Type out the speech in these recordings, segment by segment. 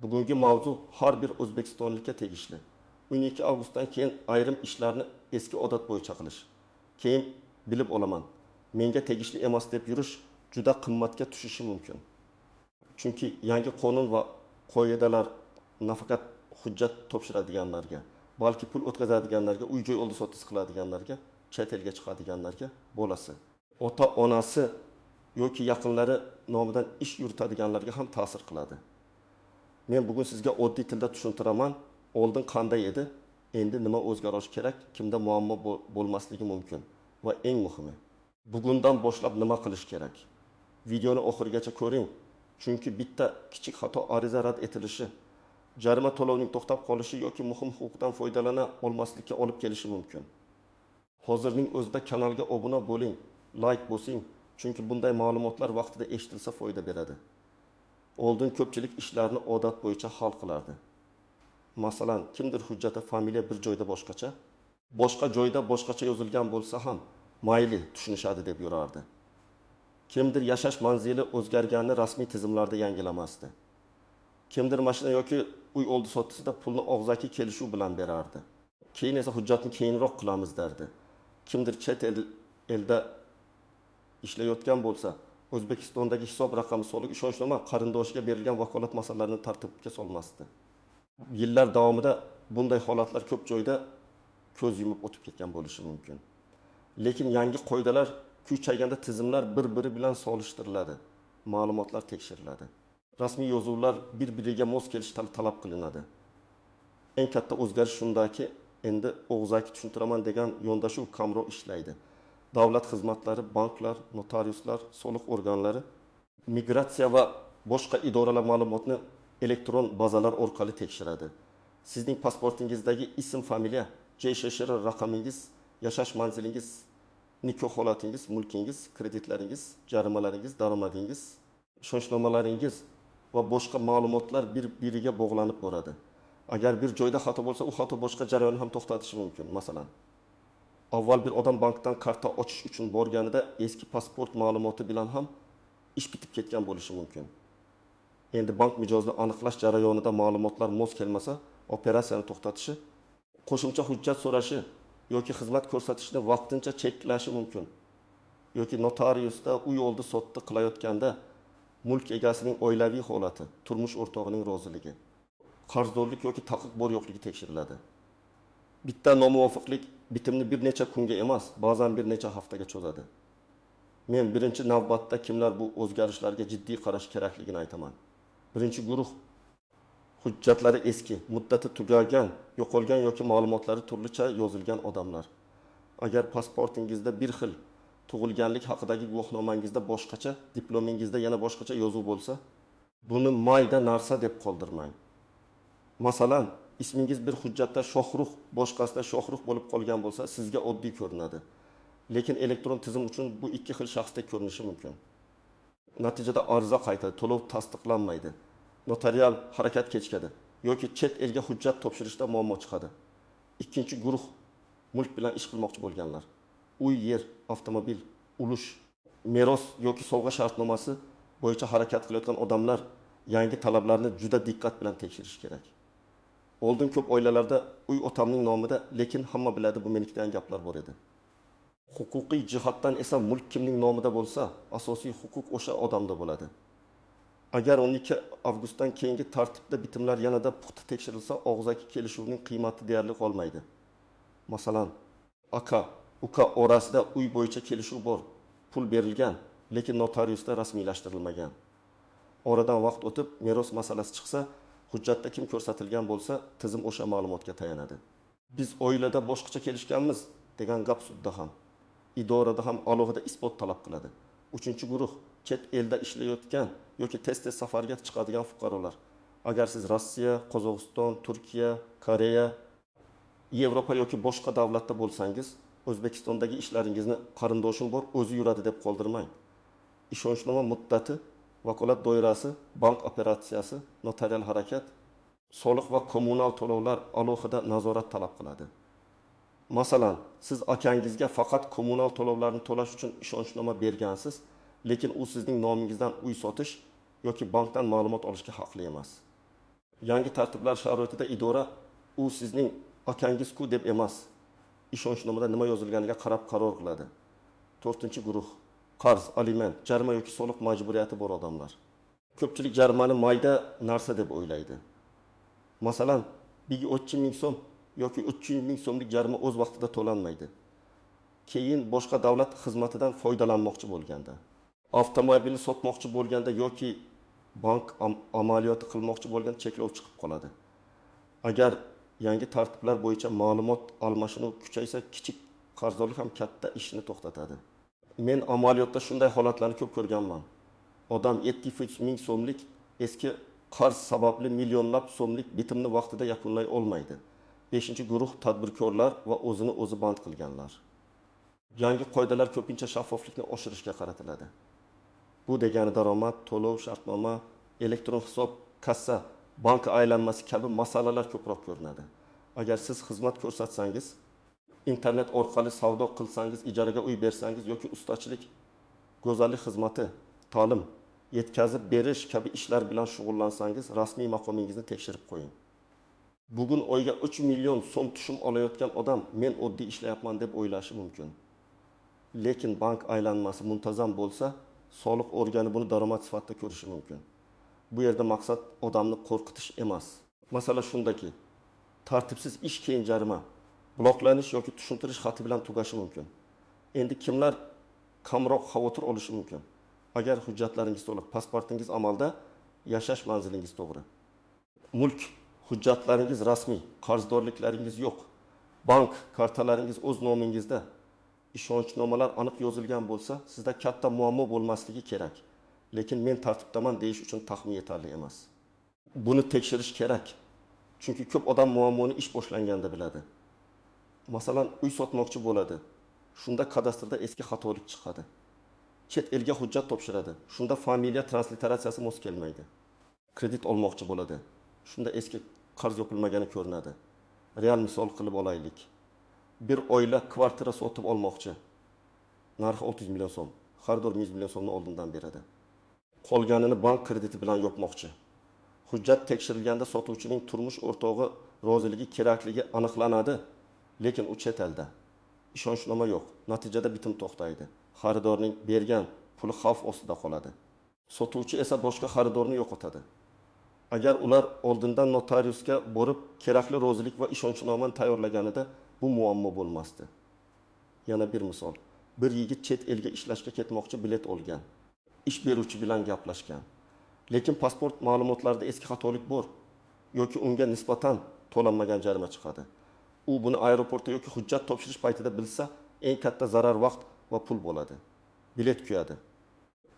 Bugungi mavzu har bir o'zbekistonlikka tegishli. 12 avgustdan keyin ayrim ishlarni eski odat bo'yicha qilish, keyin bilib olaman, menga tegishli emas deb yurish juda qimmatga tushishi mumkin. Chunki yangi qonun va qoidalar nafaqat hujjat topshiradiganlarga, balki pul o'tkazadiganlarga, uy-joy oldi-sotdisi qiladiganlarga, chet elga chiqadiganlarga, bolasi, ota-onasi yoki yaqinlari nomidan ish yuritadiganlarga ham ta'sir qiladi. Men bugun sizga oddiy tilda tushuntiraman, oldin qanday edi, endi nima o'zgarish kerak, kimda muammo bo'lmasligi mumkin va eng muhimi, bugundan boshlab nima qilish kerak. Videoni oxirigacha ko'ring, chunki bitta kichik xato ariza rad etilishi, jarima to'lovining to'xtab qolishi yoki muhim huquqdan foydalana olmaslikka olib kelishi mumkin. Hozirning o'zida kanalga obuna bo'ling, like bosing, chunki bunday ma'lumotlar vaqtida eshitilsa foyda beradi. Oldin ko'pchilik ishlarni odat bo'yicha hal qilardi. Masalan, kimdir hujjatda familiya bir joyda boshqacha, boshqa joyda boshqacha yozilgan bo'lsa ham mayli tushunishadi deb yurardi. Kimdir yashash manzili o'zgarganini rasmiy tizimlarda yangilamasdi. Kimdir mashina yoki uy oldi-sotdisida pulni og'zaki kelishuv bilan berardi. Keyin esa hujjatni keyinroq qilamiz derdi. Kimdir chet elda ishlayotgan bo'lsa, O'zbekistondagi hisob raqami, soliq ishonchnoma, qarindoshiga berilgan vakolat masalalarini tartibga solmasdi. Yillar davomida bunday holatlar ko'p joyda ko'z yumib o'tib ketgan bo'lishi mumkin. Lekin yangi qoidalar kuchayganda tizimlar bir-biri bilan solishtiriladi, ma'lumotlar tekshiriladi. Rasmiy yozuvlar bir-biriga mos kelishi talab qilinadi. Eng katta o'zgarish shundaki, endi og'zaki tushuntiraman degan yondashuv kamroq ishlaydi. Davlat xizmatlari, banklar, notariuslar, soliq organlari, migratsiya va boshqa idoralar ma'lumotni elektron bazalar orqali tekshiradi. Sizning pasportingizdagi ism, familiya, JSHR raqamingiz, yashash manzilingiz, nikoh holatingiz, mulkingiz, kreditlaringiz, jarimalaringiz, daromadingiz, ishonchnomalaringiz va boshqa ma'lumotlar bir-biriga bog'lanib boradi. Agar bir joyda xato bo'lsa, u xato boshqa jarayonni ham to'xtatishi mumkin. Masalan, avval bir odam bankdan karta ochish uchun borganida eski pasport ma'lumoti bilan ham ish bitib ketgan bo'lishi mumkin. Endi bank mijozni aniqlash jarayonida ma'lumotlar mos kelmasa, operatsiyani to'xtatishi, qo'shimcha hujjat so'rashi yoki xizmat ko'rsatishni vaqtincha cheklashi mumkin. Yoki notariusda uy oldi sotdi qilayotganda mulk egasining oilaviy holati, turmush o'rtog'ining roziligi, qarzdorlik yoki taqiq bor yo'qligi tekshiriladi. Bitta nomuvofiqlik bitimni bir necha kunga emas, ba'zan bir necha haftaga cho'zadi. Men birinchi navbatda kimlar bu o'zgarishlarga jiddiy qarash kerakligini aytaman. Birinchi guruh hujjatlari eski, muddati tugagan, yo'qolgan yoki ma'lumotlari turlicha yozilgan odamlar. Agar pasportingizda bir xil, tug'ilganlik haqidagi guvohnomangizda boshqacha, diplomingizda yana boshqacha yozuv bo'lsa, buni mayda narsa deb qoldirmang. Masalan, ismingiz bir hujjatda Shohrux, boshqasida Shohrux bo'lib qolgan bo'lsa, sizga oddiy ko'rinadi. Lekin elektron tizim uchun bu ikki xil shaxsdek ko'rinishi mumkin. Natijada ariza qaytadi, to'lov tasdiqlanmaydi, notarial harakat kechikadi yoki chet elga hujjat topshirishda muammo chiqadi. Ikkinchi guruh mulk bilan ish qilmoqchi bo'lganlar. Uy, yer, avtomobil, ulush, meros yoki sovg'a shartnomasi bo'yicha harakat qilayotgan odamlar yangi talablarni juda diqqat bilan tekshirish kerak. Oldin ko'p oilalarda uy otamning nomida, lekin hamma biladi bu meniki degan gaplar bor edi. Huquqiy jihatdan esa mulk kimning nomida bo'lsa, asosiy huquq o'sha odamda bo'ladi. Agar 12 avgustdan keyingi tartibda bitimlar yanada puxta tekshirilsa, og'zaki kelishuvning qiymati deyarli qolmaydi. Masalan, aka, uka orasida uy bo'yicha kelishuv bor, pul berilgan, lekin notariusda rasmiylashtirilmagan. Oradan vaqt o'tib meros masalasi chiqsa, hujjatda kim ko'rsatilgan bo'lsa, tizim o'sha ma'lumotga tayanadi. Biz oilada boshqacha kelishganmiz degan gap sudda ham, idorada ham alohida isbot talab qiladi. Uchinchi guruh chet elda ishlayotgan yoki tez-tez safarga chiqadigan fuqarolar. Agar siz Rossiya, Qozog'iston, Turkiya, Koreya, Yevropa yoki boshqa davlatda bo'lsangiz, O'zbekistondagi ishlaringizni qarindoshim bor, o'zi yuradi deb qoldirmang. Ishonchnoma muddati, vakolat doirasi, bank operatsiyasi, notarial harakat, soliq va kommunal to'lovlar alohida nazorat talab qiladi. Masalan, siz akangizga faqat kommunal to'lovlarni to'lash uchun ishonchnoma bergansiz, lekin u sizning nomingizdan uy sotish yoki bankdan ma'lumot olishga haqli emas. Yangi tartiblar sharoitida idora "u sizning akangiz-ku" deb emas, ishonchnomada nima yozilganiga qarab qaror qiladi. To'rtinchi guruh: qarz, aliment, jarima yoki soliq majburiyati bor odamlar. Ko'pchilik jarimani mayda narsa deb o'ylaydi. Masalan, 30 ming so'm yoki 300 ming so'mlik jarima o'z vaqtida to'lanmaydi. Keyin boshqa davlat xizmatidan foydalanmoqchi bo'lganda, avtomobilni sotmoqchi bo'lganda yoki bank amaliyoti qilmoqchi bo'lganda cheklov chiqib qoladi. Agar yangi tartiblar bo'yicha ma'lumot almashinuv kuchaysa, kichik qarzdorlik ham katta ishni to'xtatadi. Men amaliyotda shunday holatlarni ko'p ko'rganman. Odam 700 ming so'mlik eski qarz sababli millionlab so'mlik bitimni vaqtida yakunlay olmaydi. Beshinchi guruh: tadbirkorlar va o'zini o'zi band qilganlar. Yangi qoidalar ko'pincha shaffoflikni oshirishga qaratiladi. Bu degani daromad, to'lov, shartnoma, elektron hisob, kassa, bank aylanmasi kabi masalalar ko'proq ko'rinadi. Agar siz xizmat ko'rsatsangiz, internet orqali savdo qilsangiz, ijaraga uy bersangiz yoki ustachilik, go'zallik xizmati, ta'lim, yetkazib berish kabi ishlar bilan shug'ullansangiz, rasmiy maqomingizni tekshirib qo'ying. Bugun oyga 3 million so'm tushum olayotgan odam "men oddiy ishlayapman" deb o'ylashi mumkin. Lekin bank aylanmasi muntazam bo'lsa, soliq organi buni daromad sifatida ko'rishi mumkin. Bu yerda maqsad odamni qo'rqitish emas. Masala shundaki, tartibsiz ish keyin jarima, bloklanish yoki tushuntirish xati bilan tugashi mumkin. Endi kimlar kamroq xavotir olishi mumkin? Agar hujjatlaringiz to'liq, pasportingiz amalda, yashash manzilingiz to'g'ri, mulk hujjatlaringiz rasmiy, qarzdorliklaringiz yo'q, bank kartalaringiz o'z nomingizda, ishonchnomalar aniq yozilgan bo'lsa, sizda katta muammo bo'lmasligi kerak. Lekin "men tartibdaman" deyish uchun taxmin yetarli emas. Buni tekshirish kerak, chunki ko'p odam muammoni ish boshlanganda biladi. Masalan, uy sotmoqchi bo'ladi, shunda kadastrda eski xatolik chiqadi. Chet elga hujjat topshiradi, shunda familiya transliteratsiyasi mos kelmaydi. Kredit olmoqchi bo'ladi, shunda eski qarz yopilmagani ko'rinadi. Real misol qilib olaylik. Bir oila kvartira sotib olmoqchi. Narxi 600 million so'm. Xaridor 100 million so'mni oldindan beradi, qolganini bank krediti bilan yopmoqchi. Hujjat tekshirilganda sotuvchining turmush o'rtog'i roziligi kerakligi aniqlanadi, lekin u chet elda, ishonchnoma yo'q. Natijada bitim to'xtaydi, xaridorning bergan puli xavf ostida qoladi, sotuvchi esa boshqa xaridorni yo'qotadi. Agar ular oldindan notariusga borib, kerakli rozilik va ishonchnomani tayyorlaganida, bu muammo bo'lmasdi. Yana bir misol. Bir yigit chet elga ishlashga ketmoqchi, bilet olgan, ish beruvchi bilan gaplashgan. Lekin pasport ma'lumotlarida eski xatolik bor yoki unga nisbatan to'lanmagan jarima chiqadi. U buni aeroportda yoki hujjat topshirish paytida bilsa, eng katta zarar vaqt va pul bo'ladi. Bilet kuyadi,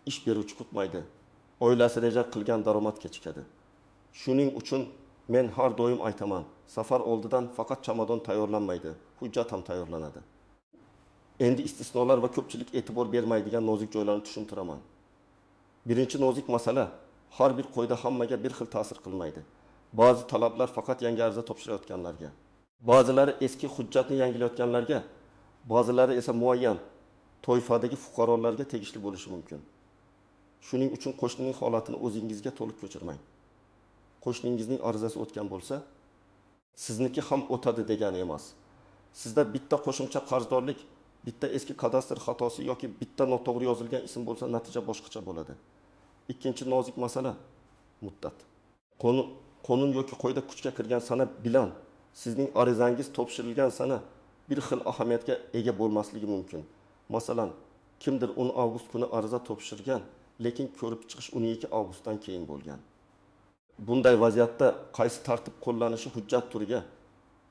ish beruvchi kutmaydi, oilasi reja qilgan daromad kechikadi. Shuning uchun men har doim aytaman: safar oldidan faqat chamadon tayyorlanmaydi, hujjat ham tayyorlanadi. Endi istisnolar va ko'pchilik e'tibor bermaydigan nozik joylarni tushuntiraman. Birinchi nozik masala: har bir qoida hammaga bir xil ta'sir qilmaydi. Ba'zi talablar faqat yangi ariza topshirayotganlarga, ba'zilari eski hujjatni yangilayotganlarga, ba'zilari esa muayyan toifadagi fuqarolarga tegishli bo'lishi mumkin. Shuning uchun qo'shnining holatini o'zingizga to'liq ko'chirmang. Qo'shningizning arizasi o'tgan bo'lsa, sizniki ham o'tadi degani emas. Sizda bitta qo'shimcha qarzdorlik, bitta eski kadastr xatosi yoki bitta noto'g'ri yozilgan ism bo'lsa, natija boshqacha bo'ladi. Ikkinchi nozik masala: muddat. Qonun yoki qoida kuchga kirgan sana bilan sizning arizangiz topshirilgan sana bir xil ahamiyatga ega bo'lmasligi mumkin. Masalan, kimdir 10 avgust kuni ariza topshirgan, lekin ko'rib chiqish 12 avgustdan keyin bo'lgan. Bunday vaziyatda qaysi tartib qo'llanishi hujjat turiga,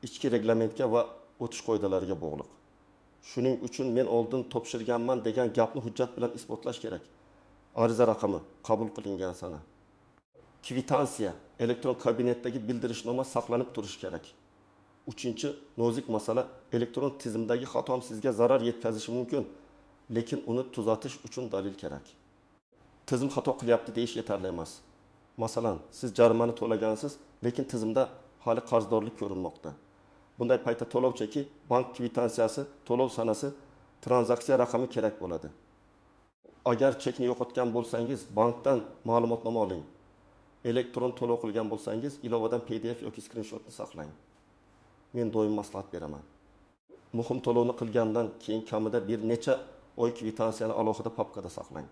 ichki reglamentga va o'tish qoidalariga bog'liq. Shuning uchun "men oldin topshirganman" degan gapni hujjat bilan isbotlash kerak: ariza raqami, qabul qilingan sana, kvitansiya, elektron kabinetdagi bildirishnoma saqlanib turishi kerak. Uchinchi nozik masala: elektron tizimdagi xato ham sizga zarar yetkazishi mumkin, lekin uni tuzatish uchun dalil kerak. "Tizim xato qilyapti" deyish yetarli emas. Masalan, siz jarimani to'lagansiz, lekin tizimda hali qarzdorlik ko'rinmoqda. Bunday paytda to'lov cheki, bank kvitansiyasi, to'lov sanasi, tranzaksiya raqami kerak bo'ladi. Agar chekni yo'qotgan bo'lsangiz, bankdan ma'lumotnoma oling. Elektron to'lov qilgan bo'lsangiz, ilovadan PDF yoki skrinshotni saqlang. Men doim maslahat beraman. Muhim to'lovni qilgandan keyin kamida bir necha oy kvitansiyani alohida papkada saqlang.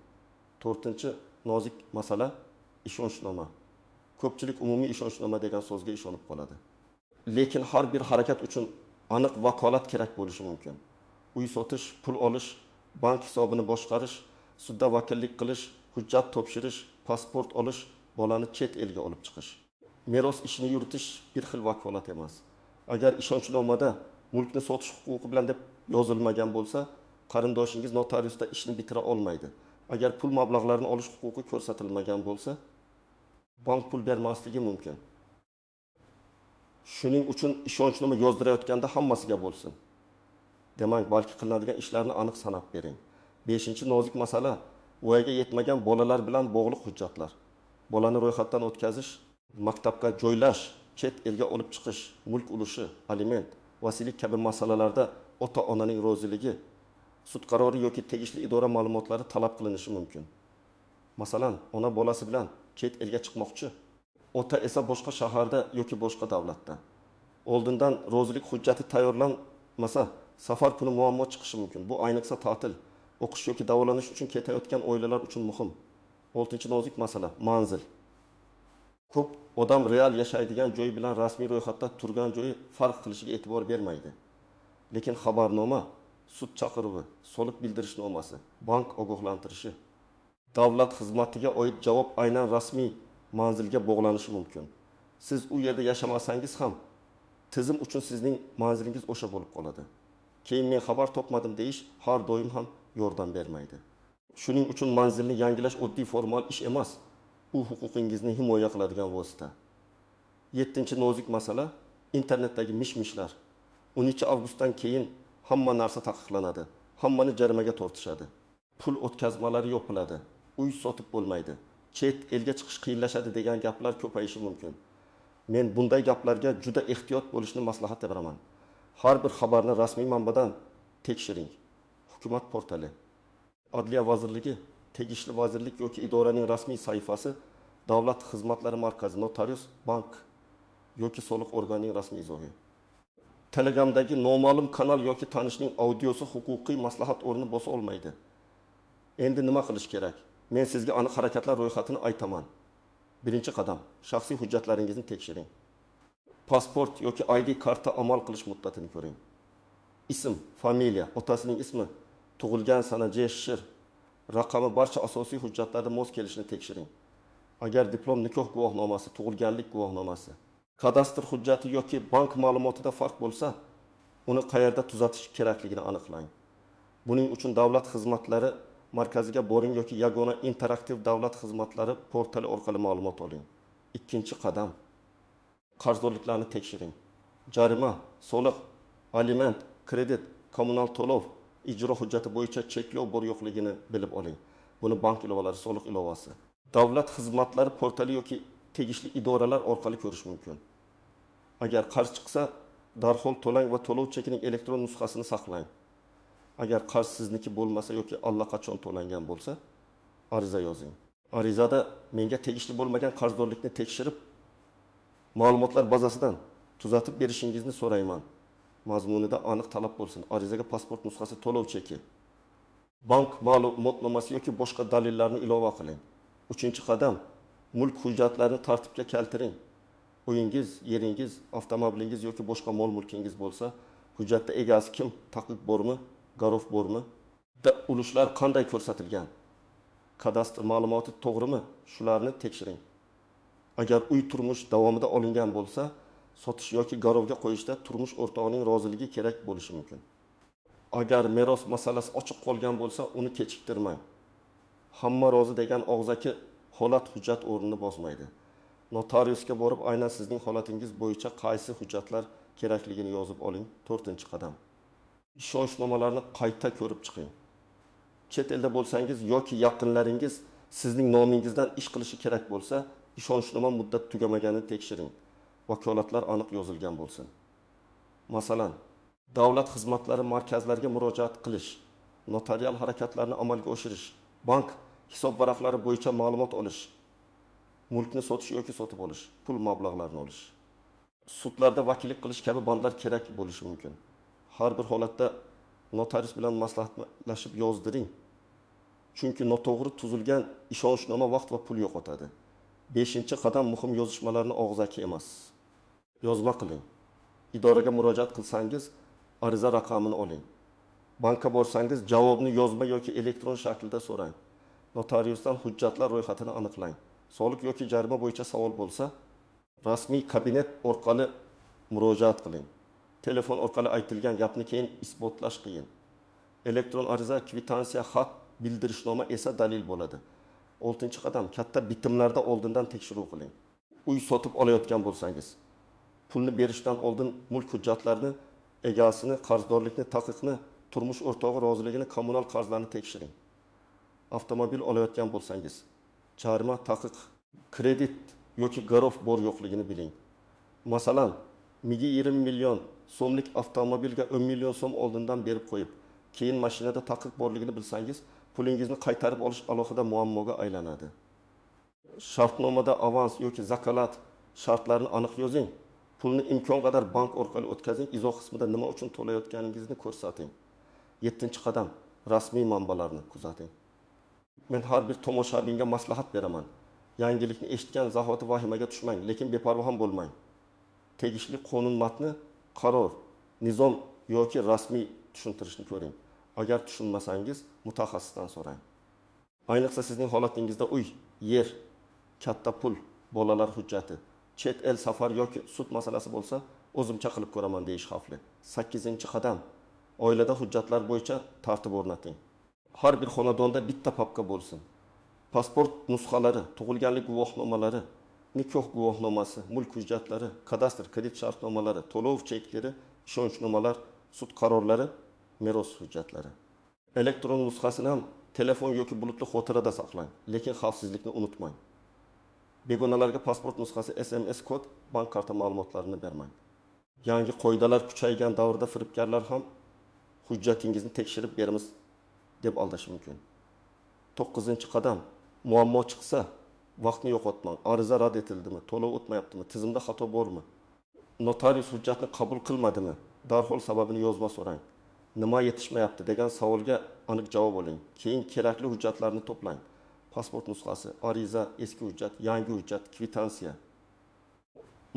To'rtinchi nozik masala ishonchnoma. Ko'pchilik umumiy ishonchnoma degan so'zga ishonib qoladi. Lekin har bir harakat uchun aniq vakolat kerak bo'lishi mumkin. Uy sotish, pul olish, bank hisobini boshqarish, sudda vakillik qilish, hujjat topshirish, pasport olish, bolani chet elga olib chiqish. Meros ishini yuritish bir xil vakolat emas. Agar ishonchnomada mulkni sotish huquqi bilan deb yozilmagan bo'lsa, qarindoshingiz notariusda ishni bitira olmaydi. Agar pul mablag'larini olish huquqi ko'rsatilmagan bo'lsa, bank pul bermasligi mumkin. Shuning uchun ishonchnoma yozdirayotganda hammasiga bo'lsin. Demak, balki qilinadigan ishlarni aniq sanab bering. 5. Nozik masala voyaga yetmagan bolalar bilan bog'liq hujjatlar. Bolani ro'yxatdan o'tkazish, maktabga joylash, chet elga olib chiqish, mulk ulushi, aliment, vasiylik kabi masalalarda ota-onaning roziligi, sud qarori yoki tegishli idora ma'lumotlari talab qilinishi mumkin. Masalan, ona bolasi bilan chet elga chiqmoqchi, ota esa boshqa shaharda yoki boshqa davlatda. Oldindan rozilik hujjati tayyorlanmasa, safar kuni muammo chiqishi mumkin. Bu ayniqsa ta'til, o'qish yoki davolanish uchun ketayotgan oilalar uchun muhim. 6. Nozik masala manzil. Ko'p odam real yashaydigan joy bilan rasmiy ro'yxatda turgan joyi farq qilishiga e'tibor bermaydi. Lekin xabarnoma, sud chaqiruvi, soliq bildirishnomasi, bank ogohlantirishi, davlat xizmatiga oid javob aynan rasmiy manzilga bog'lanishi mumkin. Siz u yerda yashamasangiz ham tizim uchun sizning manzilingiz o'sha bo'lib qoladi. Keyin men xabar topmadim deyish har doim ham yordam bermaydi. Shuning uchun manzilni yangilash oddiy formal ish emas, u huquqingizni himoya qiladigan vosita. 7. Nozik masala internetdagi mish-mishlar. 13 avgustdan keyin hamma narsa taqiqlanadi. Hammani jarimaga tortishadi. Pul o'tkazmalari yopiladi. Uy sotib bo'lmaydi. Chet elga chiqish qiyinlashadi degan gaplar ko'payishi mumkin. Men bunday gaplarga juda ehtiyot bo'lishni maslahat beraman. Har bir xabarni rasmiy manbadan tekshiring. Hukumat portali, Adliya vazirligi, tegishli vazirlik yoki idoraning rasmiy sahifasi, davlat xizmatlari markazi, notarius, bank yoki soliq organining rasmiy izohi. Telegramdagi noma'lum kanal yoki tanishning audiosi huquqiy maslahat o'rnini bosa olmaydi. Endi nima qilish kerak? Men sizga aniq harakatlar ro'yxatini aytaman. Birinchi qadam, shaxsiy hujjatlaringizni tekshiring. Pasport yoki ID karta amal qilish muddatini ko'ring. Ism, familiya, otasining ismi, tug'ilgan sana, JSHR raqami barcha asosiy hujjatlarda mos kelishini tekshiring. Agar diplom, nikoh guvohnomasi, tug'ilganlik guvohnomasi, kadastr hujjati yoki bank ma'lumotida farq bo'lsa, uni qayerda tuzatish kerakligini aniqlang. Buning uchun davlat xizmatlari markaziga boring yoki yagona interaktiv davlat xizmatlari portali orqali ma'lumot oling. Ikkinchi qadam, qarzdorliklarni tekshiring. Jarima, soliq, aliment, kredit, kommunal to'lov, ijro hujjati bo'yicha cheklov bor yo'qligini bilib oling. Buni bank ilovalari, soliq ilovasi, davlat xizmatlari portali yoki tegishli idoralar orqali ko'rish mumkin. Agar qarz chiqsa, darhol to'lang va to'lov chekining elektron nusxasini saqlang. Agar qarz sizniki bo'lmasa yoki allaqachon to'langan bo'lsa, ariza yozing. Arizada menga tegishli bo'lmagan qarzdorlikni tekshirib, ma'lumotlar bazasidan tuzatib berishingizni so'rayman. Mazmunida aniq talab bo'lsin. Arizaga pasport nusxasi, to'lov cheki, bank ma'lumotnomasi yoki boshqa dalillarni ilova qiling. Uchinchi qadam, mulk hujjatlarini tartibga keltiring. Uyingiz, yeringiz, avtomobilingiz yoki boshqa mol-mulkingiz bo'lsa, hujjatda egasi kim, taqiq bormi, garov bormi, ulushlar qanday ko'rsatilgan, kadastr ma'lumoti to'g'rimi, shularni tekshiring. Agar uy turmush davomida olingan bo'lsa, sotish yoki garovga qo'yishda turmush o'rtog'ining roziligi kerak bo'lishi mumkin. Agar meros masalasi ochiq qolgan bo'lsa, uni kechiktirmang. Hamma rozi degan og'zaki holat hujjat o'rnini bosmaydi. Notariusga borib, aynan sizning holatingiz bo'yicha qaysi hujjatlar kerakligini yozib oling. 4. Qadam, ishonchnomalarni qayta ko'rib chiqing. Chet elda bo'lsangiz yoki yaqinlaringiz sizning nomingizdan ish qilishi kerak bo'lsa, ishonchnoma muddat tugamaganini tekshiring. Vakolatlar aniq yozilgan bo'lsin. Masalan, davlat xizmatlari markazlariga murojaat qilish, notarial harakatlarni amalga oshirish, bank hisob varaqlari bo'yicha ma'lumot olish. Mulkni sotish yoki sotib olish, pul mablag'larini olish, sudlarda vakillik qilish kabi bandlar kerak bo'lishi mumkin. Har bir holatda notarius bilan maslahatlashib yozdiring. Chunki noto'g'ri tuzilgan ishonchnoma vaqt va pul yo'qotadi. Beshinchi qadam: muhim yozishmalarni og'zaki emas, yozma qiling. Idoraga murojaat qilsangiz, ariza raqamini oling. Bankka borsangiz, javobni yozma yoki elektron shaklda so'rang. Notariusdan hujjatlar ro'yxatini aniqlang. Soliq yoki jarima bo'yicha savol bo'lsa, rasmiy kabinet orqali murojaat qiling. Telefon orqali aytilgan gapni keyin isbotlash qiyin. Elektron ariza, kvitansiya, xat, bildirishnoma esa dalil bo'ladi. Oltinchi qadam: katta bitimlarda oldindan tekshiruv qiling. Uy sotib olayotgan bo'lsangiz, pulni berishdan oldin mulk hujjatlarini, egasini, qarzdorlikni, taqiqni, turmush o'rtog'i roziligini, kommunal qarzlarni tekshiring. Avtomobil olayotgan bo'lsangiz, jarima, taqiq, kredit yoki garov bor yo'qligini biling. Masalan, 20 million so'mlik avtomobilga 10 million so'm oldindan berib qo'yib, keyin mashinada taqiq borligini bilsangiz, pulingizni qaytarib olish alohida muammoga aylanadi. Shartnomada avans yoki zakalat shartlarini aniq yozing. Pulni imkon qadar bank orqali o'tkazing, izoh qismida nima uchun to'layotganingizni ko'rsating. Yettinchi qadam: rasmiy manbalarni kuzating. Men har bir tomoshabinga maslahat beraman. Yangilikni eshitgan zahoti vahimaga tushmang, lekin beparvo ham bo'lmang. Tegishli qonun matni, qaror, nizom yoki rasmiy tushuntirishni ko'ring. Agar tushunmasangiz, mutaxassisdan so'rang. Ayniqsa sizning holatingizda uy, yer, katta pul, bolalar hujjati, chet el safar yoki sud masalasi bo'lsa, o'zimcha qilib ko'raman deyish xavfli. Sakkizinchi qadam: oilada hujjatlar bo'yicha tartib o'rnating. Har bir xonadonda bitta papka bo'lsin. Pasport nusxalari, tug'ilganlik guvohnomalari, nikoh guvohnomasi, mulk hujjatlari, kadastr, kredit shartnomalari, to'lov cheklari, ishonchnomalar, sud qarorlari, meros hujjatlari. Elektron nusxasini ham telefon yoki bulutli xotirada saqlang, lekin xavfsizlikni unutmang. Begonalarga pasport nusxasi, SMS kod, bank karta ma'lumotlarini bermang. Yangi qoidalar kuchaygan davrda firibgarlar ham hujjatingizni tekshirib beramiz deb aldashi mumkin. To'qqizinchi qadam: muammo chiqsa, vaqtni yo'qotmang. Ariza rad etildimi, to'lov o'tmayaptimi, tizimda xato bormi? Notarius hujjatni qabul qilmadimi? Darhol sababini yozma so'rang. Nima yetishmayapti degan savolga aniq javob oling. Keyin kerakli hujjatlarni to'plang. Pasport nusxasi, ariza, eski hujjat, yangi hujjat, kvitansiya,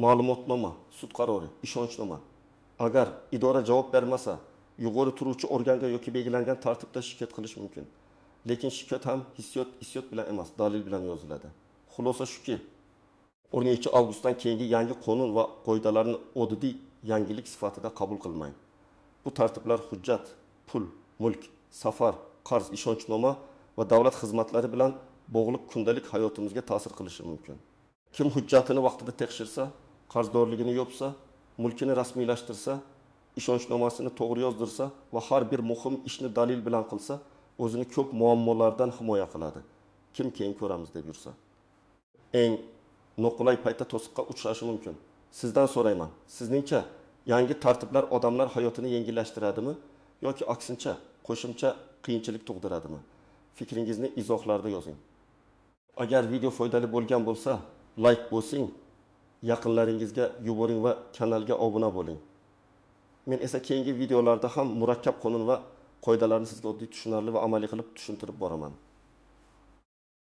ma'lumotnoma, sud qarori, ishonchnoma. Agar idora javob bermasa, yuqori turuvchi organga yoki belgilangan tartibda shikoyat qilish mumkin. Lekin shikoyat ham hissiyot bilan emas, dalil bilan yoziladi. Xulosa shuki, 12 avgustdan keyingi yangi qonun va qoidalarni oddiy yangilik sifatida qabul qilmang. Bu tartiblar hujjat, pul, mulk, safar, qarz, ishonchnoma va davlat xizmatlari bilan bog'liq kundalik hayotimizga ta'sir qilishi mumkin. Kim hujjatini vaqtida tekshirsa, qarzdorligini yopsa, mulkini rasmiylashtirsa, ishonchnomasini to'g'ri yozdirsa va har bir muhim ishni dalil bilan qilsa, o'zini ko'p muammolardan himoya qiladi. Kim keyin ko'ramiz deb yursa, eng noqulay paytda to'siqqa uchrashi mumkin. Sizdan so'rayman, sizningcha yangi tartiblar odamlar hayotini yengillashtiradimi yoki aksincha qo'shimcha qiyinchilik tug'diradimi? Fikringizni izohlarda yozing. Agar video foydali bo'lgan bo'lsa, like bosing, yaqinlaringizga yuboring va kanalga obuna bo'ling. Men esa keyingi videolarda ham murakkab qonun va qoidalarni sizga oddiy, tushunarli va amaliy qilib tushuntirib boraman.